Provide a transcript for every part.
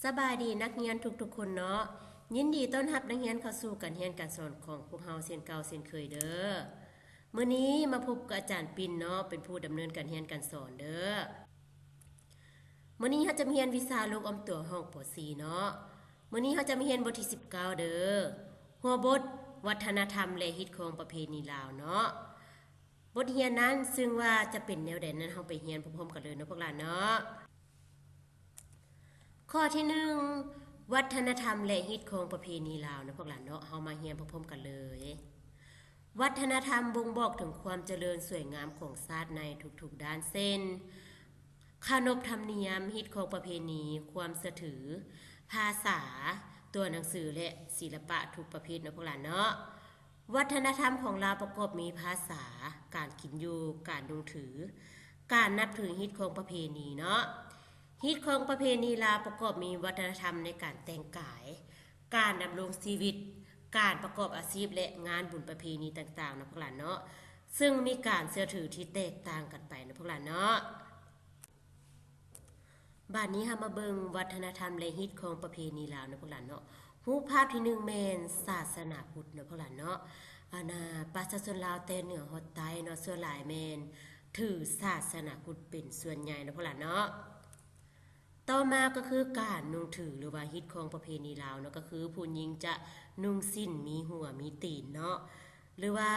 ສະບາຍດີນັກຮຽນທຸກໆຄົນເນາະ, ຍິນດີຕ້ອນຮັບນັກຮຽນເຂົ້າສູ່ການຮຽນການສອນຂອງພວກເຮົາເຊັ່ນເກົ່າເຊັ່ນເຄີຍເດີ້. ມື້ນີ້ມາພົບກັບອາຈານປິນເນາະ, ເປັນຜູ້ດຳເນີນການຮຽນການສອນເດີ້. ມື້ນີ້ເຮົາຈະມາຮຽນວິຊາໂລກອ້ອມຕົວຫ້ອງ ປໍສີ່ເນາະ. ມື້ນີ້ເຮົາຈະມາຮຽນບົດທີສິບເກົ້າເດີ້, ຫົວບົດ ວັດທະນະທຳ ແລະ ຮີດຄອງປະເພນີລາວເນາະ. ບົດຮຽນນັ້ນເຊິ່ງວ່າຈະເປັນແນວໃດນັ້ນ ເຮົາໄປຮຽນພ້ອມໆກັນເລີຍເນາະພວກຫຼານເນາະ. ຂໍ້ທີໜຶ່ງ ວັດທະນະທຳ ແລະ ຮີດຄອງປະເພນີລາວເນາະພວກຫຼານເນາະ, ເຮົາມາຮຽນພ້ອມໆກັນເລີຍ. ວັດທະນະທຳບົ່ງບອກເຖິງຄວາມຈະເລີນສວຍງາມຂອງຊາດໃນທຸກໆດ້ານ ເຊັ່ນ ຂະໜົບທຳນຽມ, ຮີດຄອງປະເພນີ, ຄວາມເຊື່ອຖື, ພາສາ, ຕົວໜັງສື ແລະ ສິລະປະທຸກປະເພດເນາະພວກຫຼານເນາະ. ວັດທະນະທຳຂອງລາວປະກອບມີພາສາ, ການກິນຢູ່, ການນຸ່ງຖື, ການນັບຖື, ຮີດຄອງປະເພນີເນາະ. ຮີດຄອງປະເພນີລາວປະກອບມີວັດທະນະທຳໃນການແຕ່ງກາຍ, ການດຳລົງຊີວິດ, ການປະກອບອາຊີບ ແລະ ງານບຸນປະເພນີຕ່າງໆເນາະພວກຫຼານເນາະ, ເຊິ່ງມີການເຊື່ອຖືທີ່ແຕກຕ່າງກັນໄປເນາະພວກຫຼານເນາະ. ບາດນີ້ເຮົາມາເບິ່ງວັດທະນະທຳ ແລະ ຮີດຄອງປະເພນີລາວເນາະພວກຫຼານເນາະ. ຮູບພາບທີໜຶ່ງແມ່ນສາສະໜາພຸດເນາະພວກຫຼານເນາະ. ອັນນ່າ ປະຊາຊົນລາວແຕ່ເໜືອຮອດໃຕ້ເນາະ ສ່ວນຫຼາຍແມ່ນຖືສາສະໜາພຸດເປັນສ່ວນໃຫຍ່ເນາະພວກຫຼານເນາະ. ຕໍ່ມາກໍຄືການນຸ່ງຖື ຫຼືວ່າຮີດຄອງປະເພນີລາວເນາະ, ກໍຄືຜູ້ຍິງຈະນຸ່ງສິ້ນມີຫົວມີຕີນເນາະ ຫຼືວ່າ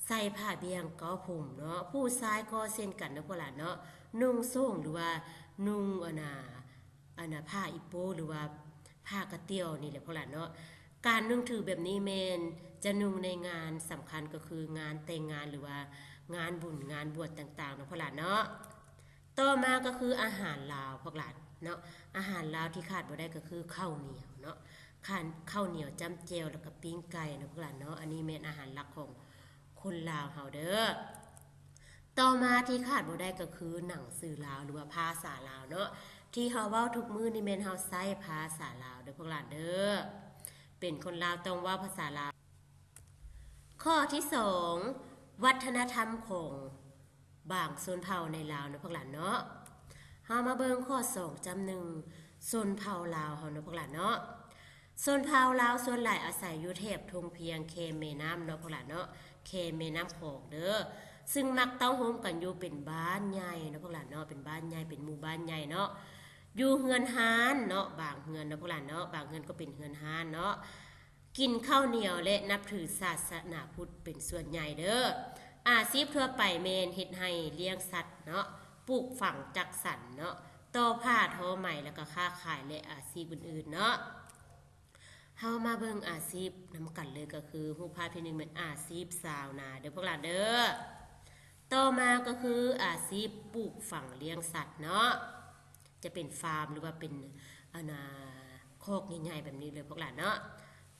ໃສ່ຜ້າບ່ຽງເກົ້າຜົມເນາະ, ຜູ້ຊາຍກໍເຊັ່ນກັນເນາະພວກຫຼານເນາະ, ນຸ່ງໂສ້ງ ຫຼືວ່ານຸ່ງ ອັນນ່າ ອັນນ່າ ຜ້າອີໂປ້ ຫຼືວ່າຜ້າກະຕ່ຽວນີ້ແຫຼະພວກຫຼານເນາະ. ການນຸ່ງຖືແບບນີ້ແມ່ນຈະນຸ່ງໃນງານສຳຄັນ ກໍຄືງານແຕ່ງງານ ຫຼືວ່າງານບຸນງານບວດຕ່າງໆເນາະພວກຫຼານເນາະ. ຕໍ່ມາກໍຄືອາຫານລາວພວກຫຼານເນາະ, ອາຫານລາວທີ່ຂາດບໍ່ໄດ້ກໍຄືເຂົ້າໜຽວເນາະ, ເຂົ້າໜຽວຈ້ຳແຈ່ວ ແລ້ວກໍປີ້ງໄກ່ເນາະພວກຫຼານເນາະ. ອັນນີ້ແມ່ນອາຫານຫຼັກຂອງຄົນລາວເຮົາເດີ້. ຕໍ່ມາທີ່ຂາດບໍ່ໄດ້ກໍຄືໜັງສືລາວ ຫຼືວ່າພາສາລາວເນາະ, ທີ່ເຮົາເວົ້າທຸກມື້ນີ້ແມ່ນເຮົາໃຊ້ພາສາລາວເດີ້ພວກຫຼານເດີ້. ເປັນຄົນລາວຕ້ອງເວົ້າພາສາລາວ. ຂໍ້ທີສອງ ວັດທະນະທຳຂອງ ບາງຊົນເຜົ່າໃນລາວເນາະພວກຫຼານເນາະ. ເຮົາມາເບິ່ງຂໍ້ສອງຈ້ຳໜຶ່ງ ຊົນເຜົ່າລາວເຮົາເນາະພວກຫຼານເນາະ. ຊົນເຜົ່າລາວສ່ວນຫຼາຍອາໄສຢູ່ແຖບທົ່ງພຽງແຄມແມ່ນ້ຳເນາະພວກຫຼານເນາະ, ແຄມແມ່ນ້ຳຂອງເດີ້, ຊຶ່ງມັກເຕົ້າໂຮມກັນຢູ່ເປັນບ້ານໃຫຍ່ເນາະພວກຫຼານເນາະ, ເປັນບ້ານໃຫຍ່ ເປັນໝູ່ບ້ານໃຫຍ່ເນາະ, ຢູ່ເຮືອນຮ້ານເນາະ, ບາງເຮືອນເນາະພວກຫຼານເນາະ, ບາງເຮືອນກໍເປັນເຮືອນຮ້ານເນາະ. ກິນເຂົ້າໜຽວ ແລະ ນັບຖືສາສະໜາພຸດເປັນສ່ວນໃຫຍ່ເດີ້. ອາຊີບທົ່ວໄປແມ່ນເຮັດໄຮ່, ລ້ຽງສັດເນາະ, ປູກຝັງ, ຈັກສັນເນາະ, ຕໍ່ຜ້າ, ທໍໄໝ ແລ້ວກໍຄ້າຂາຍ ແລະ ອາຊີບອື່ນໆເນາະ. ເຮົາມາເບິ່ງອາຊີບນຳກັນເລີຍ ກໍຄືຮູບພາບທີໜຶ່ງແມ່ນອາຊີບຊາວນາເດີ້ພວກຫຼານເດີ້. ຕໍ່ມາກໍຄືອາຊີບປູກຝັງລ້ຽງສັດເນາະ. ຈະເປັນຟາມ ຫຼືວ່າເປັນ ອັນນ່າ ຄອກໃຫຍ່ໆແບບນີ້ເລີຍພວກຫຼານເນາະ.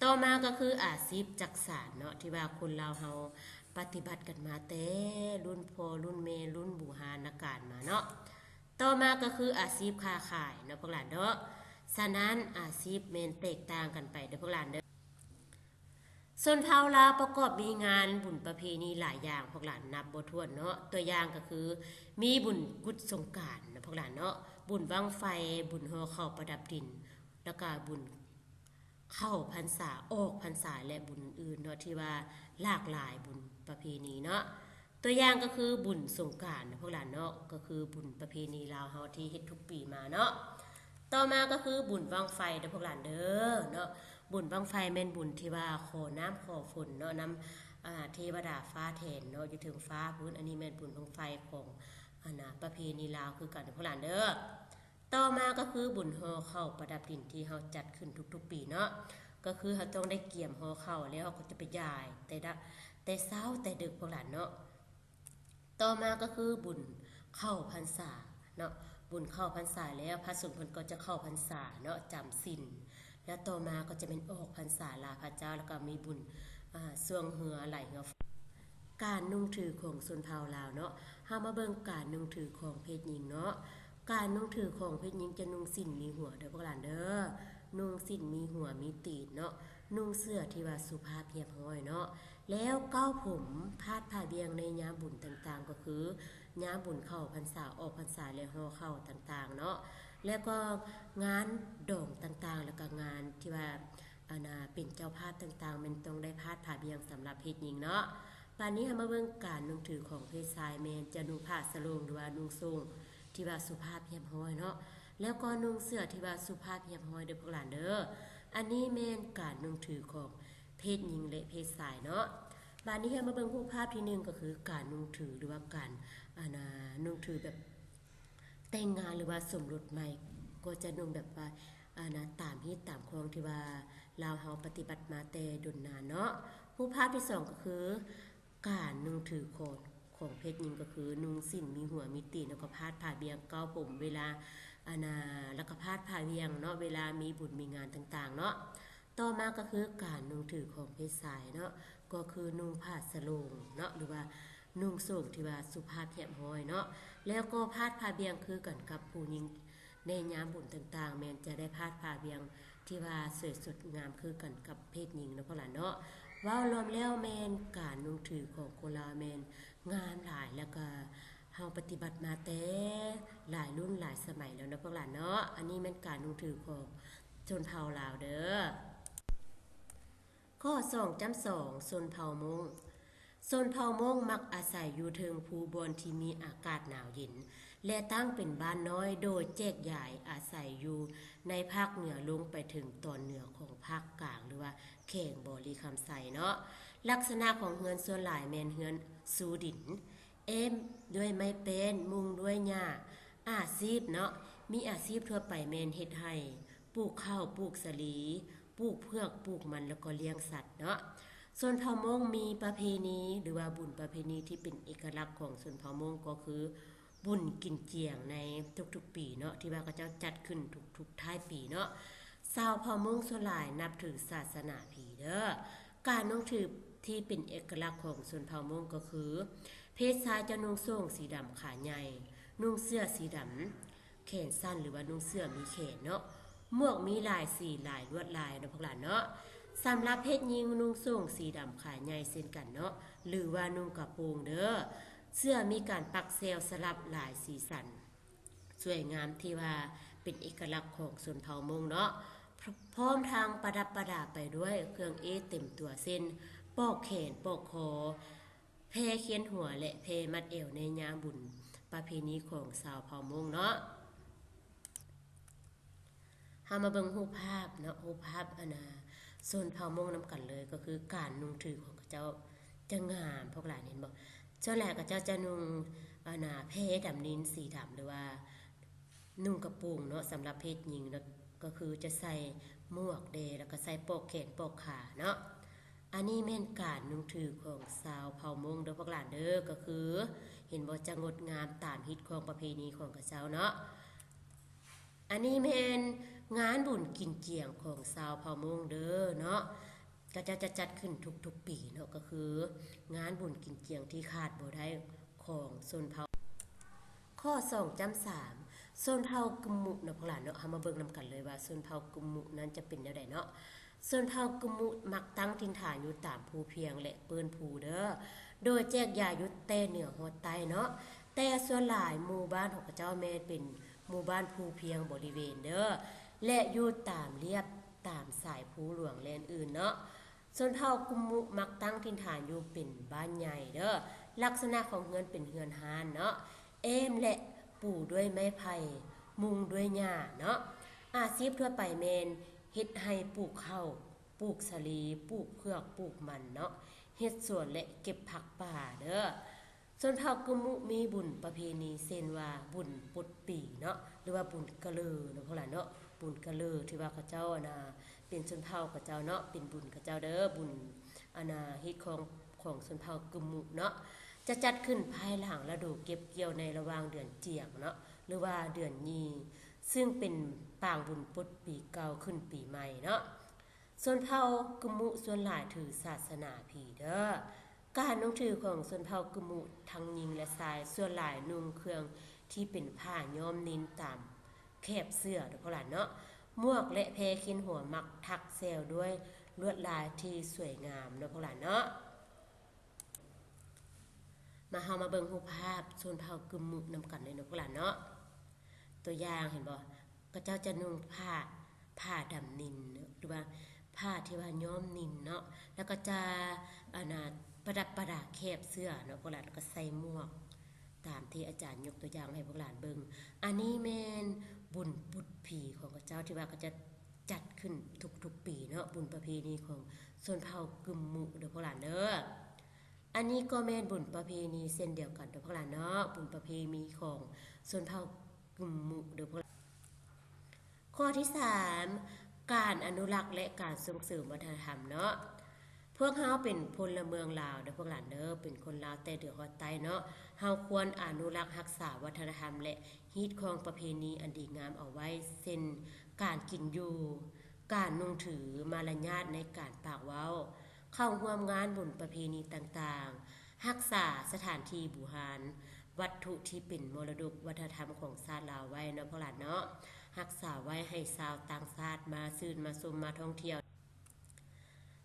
ຕໍ່ມາກໍຄືອາຊີບຈັກສານເນາະ ທີ່ວ່າຄົນລາວເຮົາປະຕິບັດກັນມາແຕ່ລຸ້ນພໍ່ລຸ້ນແມ່ລຸ້ນບູຮານນະການມາເນາະ. ຕໍ່ມາກໍຄືອາຊີບຄ້າຂາຍເນາະພວກຫຼານເນາະ. ສະນັ້ນອາຊີບແມ່ນແຕກຕ່າງກັນໄປເດີ້ພວກຫຼານເດີ້. ຊົນເຜົ່າລາວປະກອບມີງານບຸນປະເພນີຫຼາຍຢ່າງ ພວກຫຼານນັບບໍ່ຖ້ວນເນາະ. ຕົວຢ່າງກໍຄືມີບຸນກຸດສົງການເນາະພວກຫຼານເນາະ, ບຸນບັ້ງໄຟ, ບຸນຫໍ່ເຂົ້າປະດັບດິນ, ແລ້ວກະບຸນເຂົ້າພັນສາ, ອອກພັນສາ ແລະ ບຸນອື່ນເນາະ ທີ່ວ່າຫຼາກຫຼາຍບຸນປະເພນີເນາະ. ຕົວຢ່າງກໍຄືບຸນສົງການເນາະພວກຫຼານເນາະ, ກໍຄືບຸນປະເພນີລາວເຮົາທີ່ເຮັດທຸກປີມາເນາະ. ຕໍ່ມາກໍຄືບຸນບັ້ງໄຟເດີ້ພວກຫຼານເດີ້ເນາະ. ບຸນບັ້ງໄຟແມ່ນບຸນທີ່ວ່າຂໍນ້ຳຂໍຝົນເນາະ, ນຳ ອ່າ ເທວະດາຟ້າແທນເນາະ, ຢູ່ເທິງຟ້າພຸ້ນ. ອັນນີ້ແມ່ນບຸນບັ້ງໄຟຂອງ ອັນນ່າ ປະເພນີລາວຄືກັນເດີ້ພວກຫຼານເດີ້. ຕໍ່ມາກໍຄືບຸນຫໍ່ເຂົ້າປະດັບດິນທີ່ເຮົາຈັດຂຶ້ນທຸກໆປີເນາະ, ກໍຄືເຮົາຕ້ອງໄດ້ກຽມຫໍ່ເຂົ້າ ແລ້ວເຮົາກໍຈະໄປຢາຍແຕ່ດະ ແຕ່ເຊົ້າແຕ່ດຶກພວກຫຼານເນາະ. ຕໍ່ມາກໍຄືບຸນເຂົ້າພັນສາເນາະ, ບຸນເຂົ້າພັນສາແລ້ວ ພະສົງເພິ່ນກໍຈະເຂົ້າພັນສາເນາະ, ຈຳສິນ, ແລ້ວຕໍ່ມາກໍຈະແມ່ນອອກພັນສາລາພະເຈົ້າ, ແລ້ວກໍມີບຸນ ອ່າ ຊ່ວງເຮືອໄຫຼເຮືອ. ການນຸ່ງຖືຂອງຊົນເຜົ່າລາວເນາະ, ເຮົາມາເບິ່ງການນຸ່ງຖືຂອງເພດຍິງເນາະ. ການນຸ່ງຖືຂອງເພດຍິງຈະນຸ່ງສິ້ນມີຫົວເດີ້ພວກຫຼານເດີ້, ນຸ່ງສິ້ນມີຫົວມີຕີນເນາະ, ນຸ່ງເສື້ອທີ່ວ່າສຸພາບຮຽບຮ້ອຍເນາະ, ແລ້ວເກົ້າຜົມ, ພາດຜ້າບ່ຽງໃນຍາມບຸນຕ່າງໆ ກໍຄືຍາມບຸນເຂົ້າພັນສາ, ອອກພັນສາ ແລະ ຫໍ່ເຂົ້າຕ່າງໆເນາະ. ແລ້ວກໍງານດອງຕ່າງໆ ແລ້ວກໍງານທີ່ວ່າ ອັນນ່າ ເປັນເຈົ້າພາບຕ່າງໆ ແມ່ນຕ້ອງໄດ້ພາດຜ້າບ່ຽງສຳລັບເພດຍິງເນາະ. ບາດນີ້ເຮົາມາເບິ່ງການນຸ່ງຖືຂອງເພດຊາຍ ແມ່ນຈະນຸ່ງຜ້າສະໂຫຼງ ຫຼືວ່ານຸ່ງໂສ້ງທີ່ວ່າສຸພາບຮຽບຮ້ອຍເນາະ, ແລ້ວກໍນຸ່ງເສື້ອທີ່ວ່າສຸພາບຮຽບຮ້ອຍເດີພວກຫຼານເດີ. ອັນນີ້ແມ່ນການນຸ່ງຖືຂອງເພດຍິງ ແລະ ເພດຊາຍເນາະ. ບາດນີ້ເຮົາມາເບິ່ງຮູບພາບທີໜຶ່ງ ກໍຄືການນຸ່ງຖື ຫຼືວ່າການ ອັນນ່າ ນຸ່ງຖືແບບ ແຕ່ງງານ ຫຼືວ່າສົມລົດໃໝ່ ກໍຈະນຸ່ງແບບວ່າ ອັນນ່າ ຕາມຮີດຕາມຄອງທີ່ວ່າລາວເຮົາປະຕິບັດມາແຕ່ດົນນານເນາະ. ຮູບພາບທີສອງ ກໍຄືການນຸ່ງຖືຂອງ ຂອງເພດຍິງ ກໍຄືນຸ່ງສິ້ນມີຫົວມີຕີນ ແລ້ວກໍພາດຜ້າບ່ຽງເກົ້າຜົມເວລາ ອັນນ່າ ແລ້ວກໍພາດຜ້າບ່ຽງເນາະ ເວລາມີບຸນມີງານຕ່າງໆເນາະ. ຕໍ່ມາກໍຄືການນຸ່ງຖືຂອງເພດຊາຍເນາະ ກໍຄືນຸ່ງຜ້າສະໂຫຼງເນາະ ຫຼືວ່ານຸ່ງໂສ້ງທີ່ວ່າສຸພາບຮຽບຮ້ອຍເນາະ, ແລ້ວກໍພາດຜ້າບ່ຽງຄືກັນກັບຜູ້ຍິງໃນຍາມບຸນຕ່າງໆ ແມ່ນຈະໄດ້ພາດຜ້າບ່ຽງທີ່ວ່າສວຍສົດງາມຄືກັນກັບເພດຍິງເນາະພວກຫຼານເນາະ. ເວົ້າລວມແລ້ວແມ່ນການນຸ່ງຖືຂອງຄົນລາວແມ່ນງາມຫຼາຍ ແລ້ວກໍເຮົາປະຕິບັດມາແຕ່ຫຼາຍລຸ້ນຫຼາຍສະໄໝແລ້ວເນາະພວກຫຼານເນາະ. ອັນນີ້ແມ່ນການນຸ່ງຖືຂອງ ຊົນເຜົ່າລາວເດີ. ຂໍ້ສອງຈ້ຳສອງ ຊົນເຜົ່າມົ້ງ. ຊົນເຜົ່າມົ້ງມັກອາໄສຢູ່ເທິງພູບ່ອນທີ່ມີອາກາດໜາວເຢັນ ແລະ ຕັ້ງເປັນບ້ານນ້ອຍ ໂດຍແຈກຢາຍອາໄສຢູ່ໃນພາກເໜືອລົງໄປເຖິງຕອນເໜືອຂອງພາກກາງ ຫຼືວ່າແຂວງບໍລິຄຳໄຊເນາະ. ລັກສະນະຂອງເຮືອນສ່ວນຫຼາຍແມ່ນເຮືອນຊູດິນ ເອ້ມດ້ວຍໄມ້ແປ້ນ ມຸງດ້ວຍຫຍ້າ. ອາຊີບເນາະ ມີອາຊີບທົ່ວໄປແມ່ນເຮັດໄຮ່, ປູກເຂົ້າ, ປູກສາລີ, ປູກເຜືອກ, ປູກມັນ ແລ້ວກໍລ້ຽງສັດເນາະ. ຊົນເຜົ່າມົ້ງມີປະເພນີ ຫຼືວ່າບຸນປະເພນີທີ່ເປັນເອກະລັກຂອງຊົນເຜົ່າມົ້ງ ກໍຄືບຸນກິນຈຽງໃນທຸກໆປີເນາະ ທີ່ວ່າເຂົາເຈົ້າຈັດຂຶ້ນທຸກໆທ້າຍປີເນາະ. ຊາວເຜົ່າມົ້ງສ່ວນຫຼາຍນັບຖືສາສະໜາຜີເດີ. ການນຸ່ງຖືທີ່ເປັນເອກະລັກຂອງຊົນເຜົ່າມົ້ງກໍຄື ເພດຊາຍຈະນຸ່ງໂສ້ງສີດຳຂາໃຫຍ່, ນຸ່ງເສື້ອສີດຳແຂນສັ້ນ ຫຼືວ່ານຸ່ງເສື້ອມີແຂນເນາະ, ໝວກມີຫຼາຍສີຫຼາຍລວດລາຍເນາະພວກຫຼານເນາະ. ສຳລັບເພດຍິງນຸ່ງໂສ້ງສີດຳຂາໃຫຍ່ເຊັ່ນກັນເນາະ ຫຼືວ່ານຸ່ງກະໂປງເດີ. ເສື້ອມີການປັກແຊວສະຫຼັບຫຼາຍສີສັນ ສວຍງາມທີ່ວ່າເປັນເອກະລັກຂອງຊົນເຜົ່າມົ້ງເນາະ, ພ້ອມທັງປະດັບປະດາໄປດ້ວຍເຄື່ອງເອດເຕັມຕົວ ເຊັ່ນ ປອກແຂນ, ປອກຄໍ, ແພຄຽນຫົວ ແລະ ແພມັດແອວໃນຍາມບຸນປະເພນີຂອງຊາວເຜົ່າມົ້ງເນາະ. ເຮົາມາເບິ່ງຮູບພາບເນາະ, ຮູບພາບ ອັນນ່າ ຊົນເຜົ່າມົ້ງນຳກັນເລີຍ ກໍຄືການນຸ່ງຖືຂອງເຂົາເຈົ້າຈະງາມ ພວກຫຼານເຫັນບໍ່? ສ່ວນຫຼາຍເຂົາເຈົ້າຈະນຸ່ງ ອັນນ່າ ແພດຳນິນສີດຳ ຫຼືວ່ານຸ່ງກະໂປງເນາະ, ສຳລັບເພດຍິງເນາະ ກໍຄືຈະໃສ່ໝວກເດ ແລ້ວກໍໃສ່ປອກແຂນປອກຂາເນາະ. ອັນນີ້ແມ່ນການນຸ່ງຖືຂອງຊາວເຜົ່າມົ້ງເດີພວກຫຼານເດີ, ກໍຄືເຫັນບໍ່ ຈະງົດງາມຕາມຮີດຄອງປະເພນີຂອງເຂົາເຈົ້າເນາະ. ອັນນີ້ແມ່ນງານບຸນກິນຈຽງຂອງຊາວເຜົ່າມົ້ງເດີເນາະ, ເຂົາເຈົ້າຈະຈັດຂຶ້ນທຸກໆປີເນາະ, ກໍຄືງານບຸນກິນຈຽງທີ່ຂາດບໍ່ໄດ້ຂອງຊົນເຜົ່າ. ຂໍ້ສອງຈ້ຳສາມ ຊົນເຜົ່າກຶມມຸເນາະພວກຫຼານເນາະ, ເຮົາມາເບິ່ງນຳກັນເລີຍວ່າຊົນເຜົ່າກຶມມຸນັ້ນຈະເປັນແນວໃດເນາະ. ຊົນເຜົ່າກຶມມຸມັກຕັ້ງຖິ່ນຖານຢູ່ຕາມພູພຽງ ແລະ ເປີ້ນພູເດີ, ໂດຍແຈກຢາຍຢູ່ແຕ່ເໜືອຮອດໃຕ້ເນາະ, ແຕ່ສ່ວນຫຼາຍໝູ່ບ້ານຂອງເຂົາເຈົ້າແມ່ນເປັນ ໝູ່ບ້ານພູພຽງບໍລິເວນເດີ ແລະ ຢູ່ຕາມລຽບຕາມສາຍພູຫຼວງແລະອື່ນເນາະ. ຊົນເຜົ່າກຶມມຸມັກຕັ້ງຖິ່ນຖານຢູ່ເປັນບ້ານໃຫຍ່ເດີ. ລັກສະນະຂອງເຮືອນເປັນເຮືອນຮ້ານເນາະ, ເອ້ມ ແລະ ປູດ້ວຍໄມ້ໄຜ່, ມຸງດ້ວຍຫຍ້າເນາະ. ອາຊີບທົ່ວໄປແມ່ນເຮັດໄຮ່, ປູກເຂົ້າ, ປູກສາລີ, ປູກເຜືອກ, ປູກມັນເນາະ, ເຮັດສວນ ແລະ ເກັບຜັກປ່າເດີ. ຊົນເຜົ່າກຶມມຸມີບຸນປະເພນີເຊັ່ນວ່າ ບຸນປົດປີເນາະ ຫຼືວ່າບຸນກະເລີເນາະພວກຫຼານເນາະ, ບຸນກະເລີທີ່ວ່າເຂົາເຈົ້າ ອັນນ່າ ເປັນຊົນເຜົ່າເຂົາເຈົ້າເນາະ, ເປັນບຸນເຂົາເຈົ້າເດີ, ບຸນ ອັນນ່າ ຮີດຄອງຂອງຊົນເຜົ່າກຶມມຸເນາະ, ຈະຈັດຂຶ້ນພາຍຫຼັງລະດູເກັບກ່ຽວໃນລະຫວ່າງເດືອນຈຽງເນາະ ຫຼືວ່າເດືອນຍີ່ ຊຶ່ງເປັນປາງບຸນປົດປີເກົ່າຂຶ້ນປີໃໝ່ເນາະ. ຊົນເຜົ່າກຶມມຸສ່ວນຫຼາຍຖືສາສະໜາຜີເດີ. ການນຸ່ງຖືຂອງຊົນເຜົ່າກຶມມຸທັງຍິງ ແລະ ຊາຍ ສ່ວນຫຼາຍນຸ່ງເຄື່ອງທີ່ເປັນຜ້າຍ້ອມລິນຕາມແຄບເສື້ອເດີພວກຫຼານເນາະ. ໝວກ ແລະ ແພຄຽນຫົວມັກຖັກແຊວດ້ວຍລວດລາຍທີ່ສວຍງາມເນາະພວກຫຼານເນາະ. ມາ ເຮົາມາເບິ່ງຮູບພາບຊົນເຜົ່າກຶມມຸນຳກັນເລີຍເນາະພວກຫຼານເນາະ. ຕົວຢ່າງເຫັນບໍ່? ຂະເຈົ້າຈະນຸ່ງຜ້າ ຜ້າດຳນິນ ຫຼືວ່າຜ້າທີ່ວ່າຍ້ອມນິນເນາະ ແລ້ວກໍຈະ ອັນນ່າ ປະດັບປະດາແຄບເສື້ອເນາະພວກຫຼານ ແລ້ວກໍໃສ່ໝວກ ຕາມທີ່ອາຈານຍົກຕົວຢ່າງໃຫ້ພວກຫຼານເບິ່ງ. ອັນນີ້ແມ່ນບຸນປຸດຜີຂອງເຂົາເຈົ້າ ທີ່ວ່າເຂົາຈະຈັດຂຶ້ນທຸກໆປີເນາະ ບຸນປະເພນີຂອງຊົນເຜົ່າກຶມມຸເດີພວກຫຼານເດີ. ອັນນີ້ກໍແມ່ນບຸນປະເພນີເຊັ່ນດຽວກັນເດີພວກຫຼານເນາະ ບຸນປະເພນີຂອງຊົນເຜົ່າກຶມມຸເດີພວກຫຼານ. ຂໍ້ທີສາມ ການອະນຸລັກ ແລະ ການສົ່ງເສີມວັດທະນະທຳເນາະ. ພວກເຮົາເປັນພົນລະເມືອງລາວເດີພວກຫຼານເດີ ເປັນຄົນລາວແຕ່ເໜືອຮອດໃຕ້ເນາະ ເຮົາຄວນອະນຸລັກຮັກສາວັດທະນະທຳ ແລະ ຮີດຄອງປະເພນີອັນດີງາມເອົາໄວ້ ເຊັ່ນ ການກິນຢູ່, ການນຸ່ງຖື, ມາລະຍາດໃນການປາກເວົ້າ, ເຂົ້າຮ່ວມງານບຸນປະເພນີຕ່າງໆ, ຮັກສາສະຖານທີ່ບູຮານ, ວັດຖຸທີ່ເປັນມໍລະດົກວັດທະນະທຳຂອງຊາດລາວໄວ້ເນາະພວກຫຼານເນາະ, ຮັກສາໄວ້ໃຫ້ຊາວຕ່າງຊາດມາຊື່ນມາຊົມມາທ່ອງທ່ຽວ.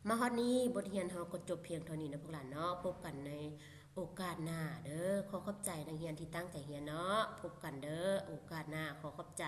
ມາຮອດນີ້ບົດຮຽນເຮົາກໍຈົບພຽງເທົ່ານີ້ເນາະພວກຫຼານເນາະ, ພົບກັນໃນໂອກາດໜ້າເດີ. ຂໍຂອບໃຈນັກຮຽນທີ່ຕັ້ງໃຈຮຽນເນາະ, ພົບກັນເດີ ໂອກາດໜ້າ, ຂໍຂອບໃຈ.